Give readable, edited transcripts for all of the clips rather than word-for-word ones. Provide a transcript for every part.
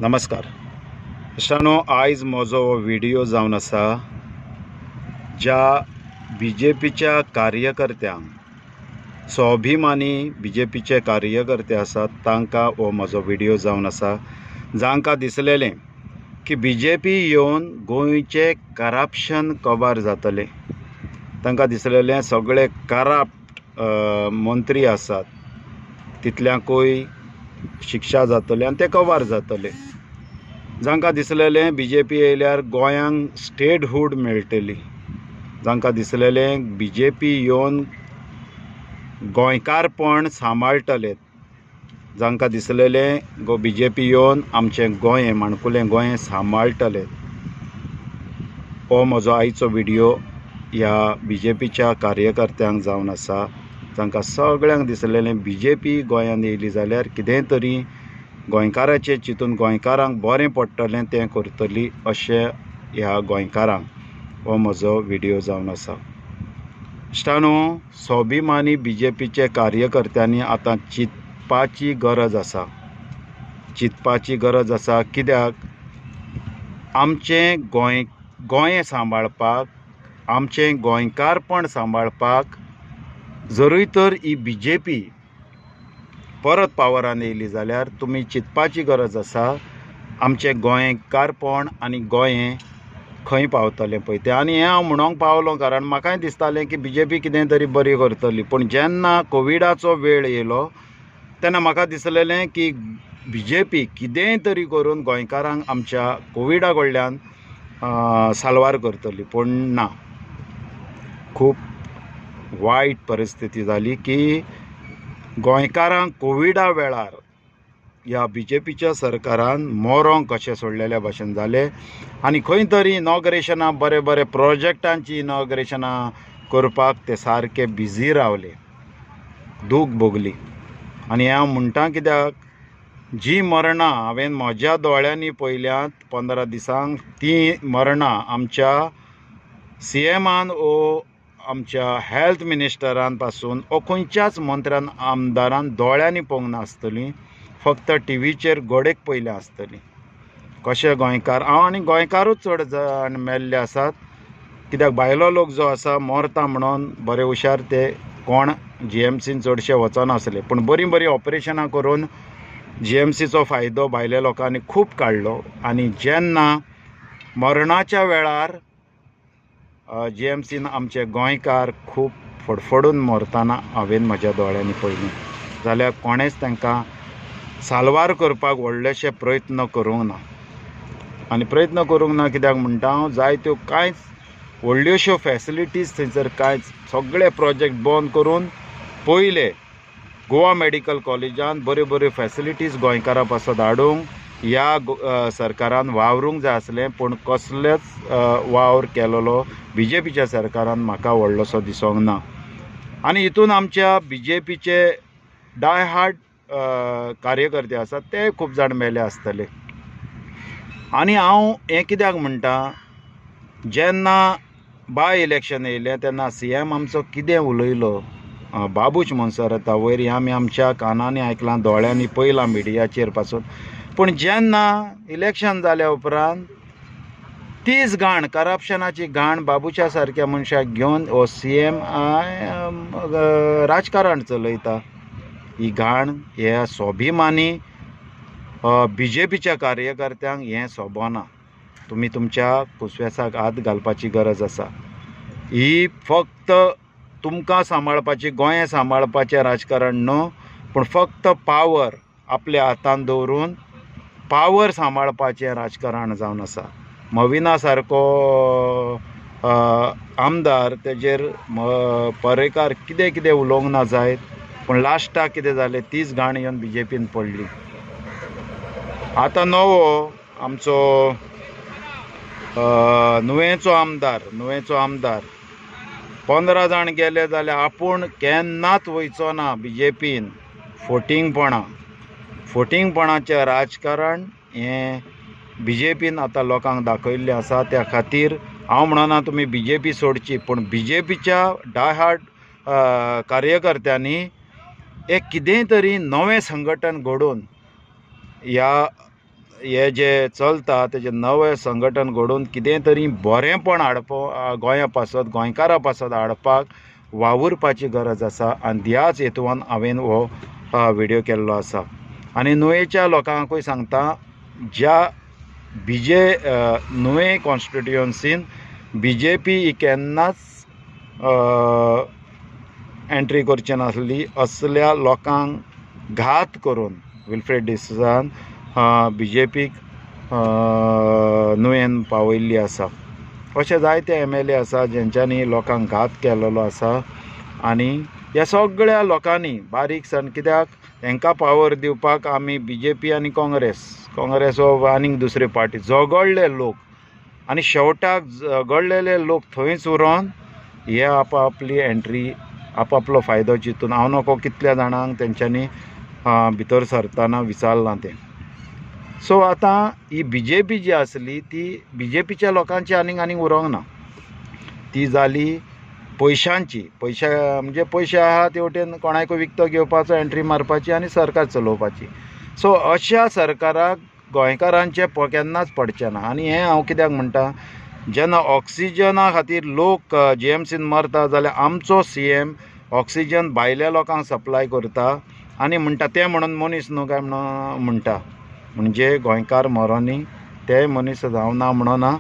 नमस्कार इश्टांनो, आयज म्हजो हो व्हिडियो जावन आसा ज्या बी जे पीच्या कार्यकर्त्यांक, स्वाभिमानी बी जे पीचे कार्यकर्ते आसात तांकां हो म्हजो व्हिडियो जावन आसा, जांकां दिसलेलें की बी जे पी येवन गोंयचें करप्शन कबार जातलें, तांकां दिसलेलें सगळे करप्ट मंत्री आसात तितल्यांकूय शिक्षा जातली आनी ते कबार जातले, जांकां दिसलेलें बी जे पी येयल्यार गोंयांक स्टेटहूड मेळटली, जांकां दिसलेलें बी जे पी येवन गोंयकारपण सांबाळटले, जांकां दिसलेलें बी जे पी येवन आमचें गोंय, माणकुलें गोंय सांबाळटले, हो म्हजो आयचो व्हिडियो ह्या बी जे पीच्या कार्यकर्त्यांक जावन आसा, तांकां सगळ्यांक दिसलेलें बी जे पी गोंयांत येयली जाल्यार कितेंय तरी गोंयकाराचें चिंतून गोंयकारांक बरें पडटलें तें करतली, अशें ह्या गोंयकारांक हो म्हजो व्हिडियो जावन आसा. इश्टांनो, स्वाभिमानी बी जे पीचे कार्यकर्त्यांनी आतां चिंतपाची गरज आसा, चिंतपाची गरज आसा. कित्याक आमचें गोंय गोंय सांबाळपाक, आमचें गोंयकारपण सांबाळपाक जरूय तर ही बी जे पी परत पावरान येयली जाल्यार तुमी चिंतपाची गरज आसा आमचें गोंयकारपण आनी गोंय खंय पावतलें पळय तें. आनी हें हांव म्हणोंक पावलो कारण म्हाकाय दिसतालें की बी जे पी कितें तरी बरी करतली, पूण जेन्ना कोविडाचो वेळ येयलो तेन्ना म्हाका दिसलेलें की बी जे पी कितेंय तरी करून गोंयकारांक आमच्या कोविडा कडल्यान साल्वार करतली, पूण ना. खूब वायट परिस्थिती जाली की गोंयकारांक कोविडा वेळार ह्या बी जे पीच्या सरकारान मोरोंक कशें सोडलेल्या भाशेन जालें. आनी खंय तरी इनॉग्रेशनां, बरे बरे प्रोजेक्टांची इनॉग्रेशनां करपाक ते सारके बिजी रावले, दूख भोगली. आनी हांव म्हणटा कित्याक, जी मरणां हांवें म्हज्या दोळ्यांनी पळयल्यांत 15 दिसांक, तीं मरणां आमच्या सी एमान ओ आमच्या हेल्थ मिनिस्टरान पासून ओ खंयच्याच मंत्र्यान आमदारान दोळ्यांनी पळोवंक नासतली, फक्त टिवीचेर गोडेक पळयल्या आसतली. कशे गोंयकार, हांव आनी गोंयकारूच चड जाण मेल्ले आसात, कित्याक भायलो लोक जो आसा मरता म्हणून बरे हुशार ते कोण जी एम सीन चडशे वचनासले, पूण बरीं बरीं ऑपरेशनां करून जी एम सीचो फायदो भायल्या लोकांनी खूब काडलो. आनी जेन्ना मरणाच्या वेळार जी एम सीन आमचे गोंयकार खूब फडफडून मरतना हांवें म्हज्या दोळ्यांनी पळयलें, जाल्यार कोणेंच तांकां साल्वार करपाक व्हडलेशे प्रयत्न करूंक ना. आनी प्रयत्न करूंक ना कित्याक म्हणटा हांव, जायत्यो कांयच व्हडल्योश्यो फॅसिलिटीज थंयसर कांयच, सगळे प्रोजेक्ट बंद करून पयले गोवा मेडिकल कॉलेजान बऱ्यो बऱ्यो फॅसिलिटीज गोंयकारां पासत हाडूंक ह्या सरकारान वावरूंक जाय आसलें, पूण कसलेच वावर केलेलो बी जे पीच्या सरकारान म्हाका व्हडलोसो दिसोंक ना. आनी हितून आमच्या बी जे पीचे डाय हार्ड कार्यकर्ते आसात ते खूब जाण मेले आसतले. आनी हांव हें कित्याक म्हणटा, जेन्ना बाय इलेक्शन येयलें तेन्ना सी एम आमचो कितें उलयलो, बाबूश मोन्सेराता वयर, हें आमी आमच्या कानांनी आयकलां, दोळ्यांनी पळयलां मिडियाचेर पासून. पूण जेन्ना इलेक्शन जाल्या उपरांत तीच घाण, करप्शनाची घाण बाबूच्या सारक्या मनशाक घेवन हो सी एम राजकारण चलयता. ही घाण ह्या स्वाभिमानी बी जे पीच्या कार्यकर्त्यांक हें सोबना. तुमी तुमच्या कुसवेसाक हात घालपाची गरज आसा. ही फक्त तुमकां सांबाळपाची, गोंय सांबाळपाचें राजकारण न्हू, पूण फक्त पावर आपल्या हातान दवरून पावर सांबाळपाचें राजकारण जावन आसा. मविना सारको आमदार तेजेर पर्रेकार कितें कितें उलोवंक ना जायत, पूण लास्टाक कितें जालें, तीच घाण येवन बी जे पीन पडली. आतां नवो आमचो नुवेंचो आमदार, नुवेंचो आमदार 15 जाण गेले जाल्यार आपूण केन्नाच वयचो ना बी जे पीन. फोटिंगपणां, फोटिंगपणाचें राजकारण हें बी जे पीन आतां लोकांक दाखयल्लें आसा. त्या खातीर हांव म्हणना तुमी बी जे पी सोडची, पूण बी जे पीच्या डाय हार्ड कार्यकर्त्यांनी एक कितेंय तरी नवें संघटन घडोवन ह्या हे जे चलता तेजें नवें संघटन घडोवन कितें तरी बरेंपण हाडपा गोंया पासत, गोंयकारां पासत हाडपाक वावुरपाची गरज आसा. आनी ह्याच हेतवान हांवें हो व्हिडियो केल्लो आसा. आनी नुवेंच्या लोकांकूय सांगता, ज्या नुवें कॉन्स्टिट्युएन्सीन बी जे पी ही केन्नाच एंट्री करची नासली, असल्या लोकांक घात करून विल्फ्रेड डिसोझान बी जे पीक नुवेन पावयल्ली आसा. अशे जायते एम एल ए आसा जेंच्यांनी लोकांक घात केलेलो आसा. आनी ह्या सगळ्या लोकांनी बारीकसाण, कित्याक हांकां पावर दिवपाक आमी बी जे पी आनी काँग्रेस, काँग्रेस हो आनीक दुसरे पार्टी झगडले लोक, आनी शेवटाक झगडलेले लोक थंयच उरोन हे आपापली एंट्री, आपापलो फायदो चिंतून हांव नको कितल्या जाणांक तेंच्यांनी भितर सरतना विचारलां तें. सो आतां ही बी जे पी जी आसली ती बी जे पीच्या लोकांची आनीक आनीक उरोंक ना, ती जाली पयशांची. पयशा म्हणजे पयशे आहा तेवटेन कोणाकूय विकतो घेवपाचो, एंट्री मारपाची आनी सरकार चलोवपाची. सो अशा सरकाराक गोंयकारांचें केन्नाच पडचें ना. आनी हें हांव कित्याक म्हणटा, जेन्ना ऑक्सिजना खातीर लोक जी एम सीन मरता जाल्यार आमचो सी एम ऑक्सिजन भायल्या लोकांक सप्लाय करता आनी म्हणटा तें म्हणून मनीस न्हू काय म्हणून म्हणटा. म्हणजे गोंयकार मरोनी, ते मनीस हांव ना म्हणना,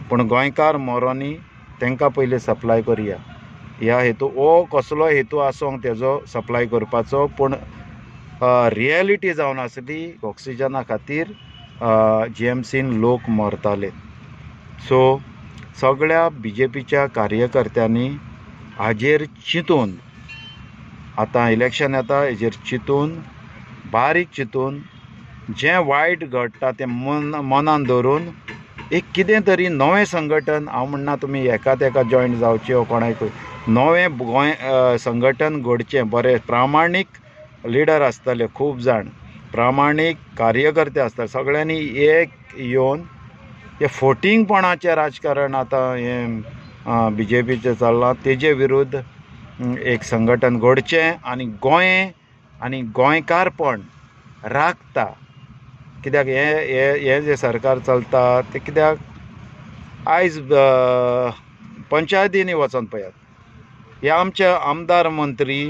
पूण गोंयकार मरोनी तांकां पयलीं सप्लाय करया ह्या हेतू, हो कसलो हेतू आसूंक तेजो सप्लाय करपाचो, पूण रियलिटी जावन आसली ऑक्सिजना खातीर जी एम सीन लोक मरताले. सो सगळ्या बी जे पीच्या कार्यकर्त्यांनी हाजेर चिंतून, आतां इलेक्शन येता हेजेर चिंतून, बारीक चिंतून, जें वायट घडटा तें मनान धरून एक कितें तरी नवें संघटन, हांव म्हणना तुमी एका तेका जॉयन जावचें वो कोणाकूय, नवें गोंय संघटन घडचें, बरें प्रामाणीक लिडर आसतले खूब जाण, प्रामाणीक कार्यकर्ते आसतले, सगळ्यांनी एक येवन हें फोटिंगपणाचें राजकारण आतां हें बी जे पीचें चल्लां तेजे विरुद्ध एक संघटन घडचें आनी गोंय आनी गोंयकारपण राखता. कित्याक हें हें जें सरकार चलता तें कित्याक आयज पंचायतींनी वचोन पळयात, हे आमचे आमदार मंत्री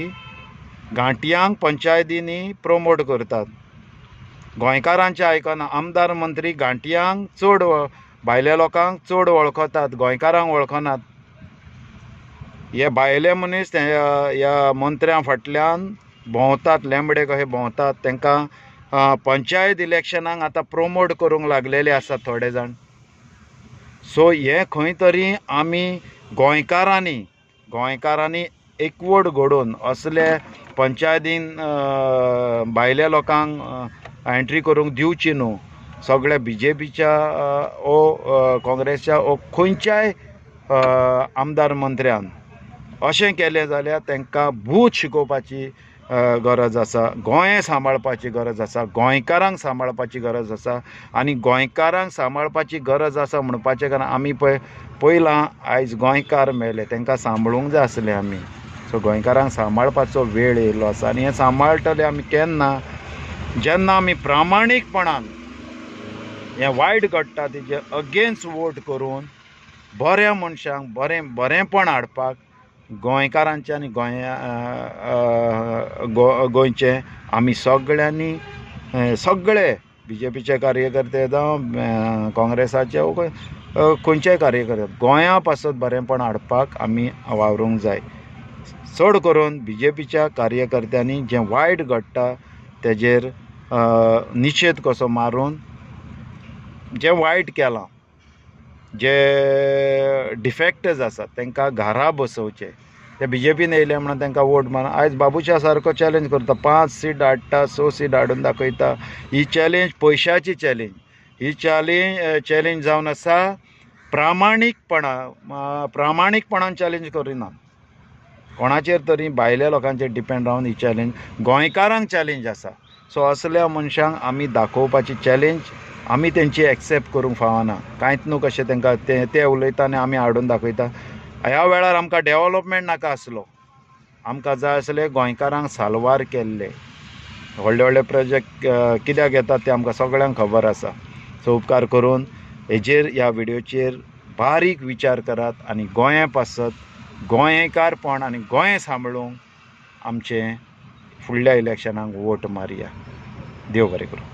घांटयांक पंचायतींनी प्रोमोट करतात, गोंयकारांचें आयकना. आमदार मंत्री घांटयांक चड, भायल्या लोकांक चड वळखतात, गोंयकारांक वळखनात. हे भायले मनीस ह्या मंत्र्यां फाटल्यान भोंवतात, लेंबडे कशे भोंवतात, तांकां पंचायत इलेक्शनाक आतां प्रोमोट करूंक लागलेले आसात थोडे जाण. सो हें खंय तरी आमी गोंयकारांनी गोंयकारांनी एकवट घडोवन असले पंचायतीन भायल्या लोकांक एंट्री करूंक दिवची न्हू. सगळ्या बी जे पीच्या ओ काँग्रेसच्या ओ खंयच्याय आमदार मंत्र्यान अशें केलें जाल्यार तांकां बूथ शिकोवपाची गरज आसा, गोंय सांबाळपाची गरज आसा, गोंयकारांक सांबाळपाची गरज आसा. आनी गोंयकारांक सांबाळपाची गरज आसा म्हणपाचें कारण आमी पळय पयलां आयज गोंयकार मेले, तांकां सांबाळूंक जाय आसलें आमी. सो गोंयकारांक सांबाळपाचो वेळ येयलो आसा. आनी हें सांबाळटले आमी केन्ना, जेन्ना आमी प्रामाणीकपणान हें वायट घडटा तेजे अगेन्स्ट वोट करून बऱ्या मनशांक बरें बरेंपण हाडपाक गोंयकारांचें आनी गोंया गोंयचें आमी सगळ्यांनी सगळे बी जे पीचे कार्यकर्ते जावं काँग्रेसाचे वो खंयचेय कार्यकर्ते गोंया पासत बरेंपण हाडपाक आमी वावरूंक जाय. चड करून बी जे पीच्या कार्यकर्त्यांनी जें वायट घडटा तेजेर निशेध कसो मारून जें वायट केलां, जे डिफेक्टर्स आसात तांकां घरा बसोवचे. ते बी जे पीन येयले म्हणून तांकां वोट मार. आयज बाबूशा सारको चॅलेंज करता, 5 सीट हाडटा, 6 सीट हाडून दाखयता. ही चॅलेंज पयशाची चॅलेंज, ही चॅलेंज जावन आसा प्रामाणीकपणा, प्रामाणीकपणान चॅलेंज करिना कोणाचेर तरी, भायल्या लोकांचेर डिपेंड रावन ही चॅलेंज गोंयकारांक चॅलेंज आसा. सो असल्या मनशांक आमी दाखोवपाची चॅलेंज आमी तेंची एक्सेप्ट करूंक फावना. कांयच न्हू कशें तांकां ते उलयता आनी आमी हाडून दाखयता. ह्या वेळार आमकां डेवलपमेंट नाका आसलो, आमकां जाय आसले गोंयकारांक साल्वार केल्ले. व्हडले व्हडले प्रोजेक्ट कित्याक येतात ते आमकां सगळ्यांक खबर आसा. सो उपकार करून हेजेर ह्या व्हिडियोचेर बारीक विचार करात आनी गोंया पासत गोंयकारपण आनी गोंय सांबाळूंक आमचें फुडल्या इलेक्शनाक वोट मारया. देव बरें करूं.